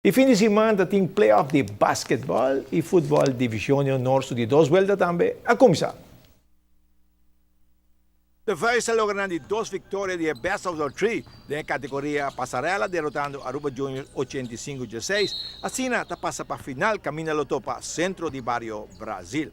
E fin di siman tin playoff di basketball y futbol Division Honor di dos vuelta tambe a cuminsa. De Vuist a logra di dos victoria di best of the three den categoria pasarela, derrotando Aruba Junior 85-6. Asina ta pasa pa final, caminda lo topa Centro di Bario Brasil.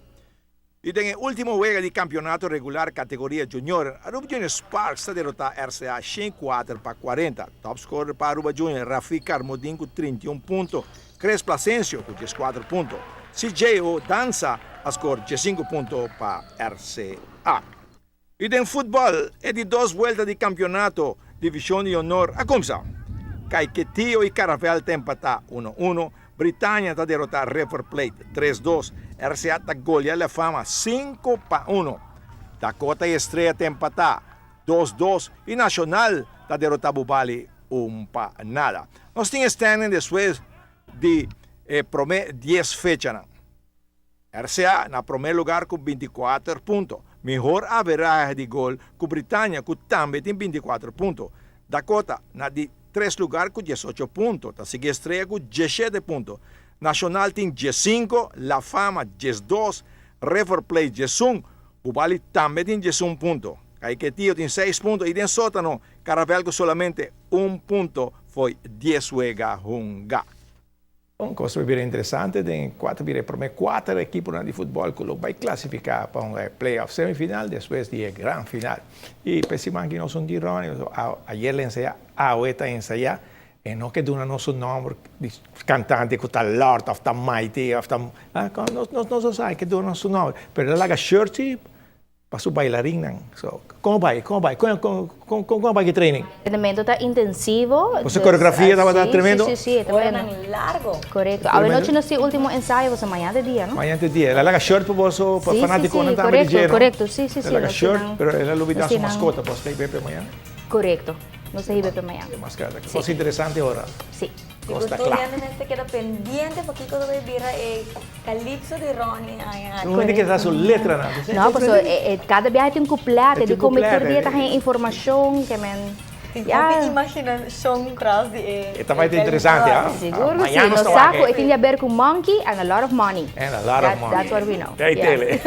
Y den ultimo wega di campeonato regular categoria junior, Aruba Junior Sparks a derrota RCA 104-40. Top scorer pa Aruba Junior, Rafik Carmodin cu 31 punto. Chris Placencio cu 14 punto. CJO Danza a score 15 punto pa RCA. Y den futbol, e di dos vuelta di campeonato Division di Honor a cuminsa. Caiquetio y Caravel ta empata 1-1. Britannia ta derrota River Plate 3-2. RCA ta golea La Fama 5-1. Dakota y Estrella ta empata 2-2. Y Nacional ta derrota Bubali 1-0. Nos tin standing despues di prome 10 fecha. RCA na prome lugar cu 24 punto. Mihor average di gol cu Britannia, cu tambe tin 24 punto. Dakota na di 3 lugar cu 18 punto. Ta sigui Estrella cu 17 punto. Nacional tin 15, La Fama 12, River Plate 11, Bubali tambe tin 11 punto. Caiquetio tin 6 punto y den sotano Caravel cu solamente 1 punto for di 10 wega hunga. Un cos bien interesante, tin cuater bira prome cuater ekipo di futbol cu lo bay clasifica pa un playoff semifinal, despues di gran final. Y pa siman cu nos un di Ronnie, ayera ensaya, awe ta ensaya, y no kier duna nos nomber di cantante cu ta Lord of the Mighty of the, ah, no, no sa kier duna nos nomber, pero el a laga shirt pa su bailarin. So, con ta bay? Con ta bay? Con ta bay e training? Entrenamento ta intensivo. E coreografia tabata tremendo? Si, tremendo. Largo. Correcto. Anochi nos tin ultimo ensayo, bo mañan di dia, no? Mañan di dia. El a laga shirt pa bo, pa fanatico si, correcto, si. El a laga shirt, pero el a lubida su mascota, bo ta bay mañan? Correcto. Nos ta bay mañan. Mascota. Si. Interesante ora. Si. Costa cla. Tur keda pendiente pa kico ta bira e Calypso di Ronnie. No tin cu su letra, no. No, paso, cada biaha tin couplet, di como tur dia tin informacion cu men Ya. Imaginacion tras di e. Tambe interesante, ah? Sigur cu si. Nos sa cu tin di haber cu monkey and a lot of money. And a lot of money. That's what we know. Hey, tele.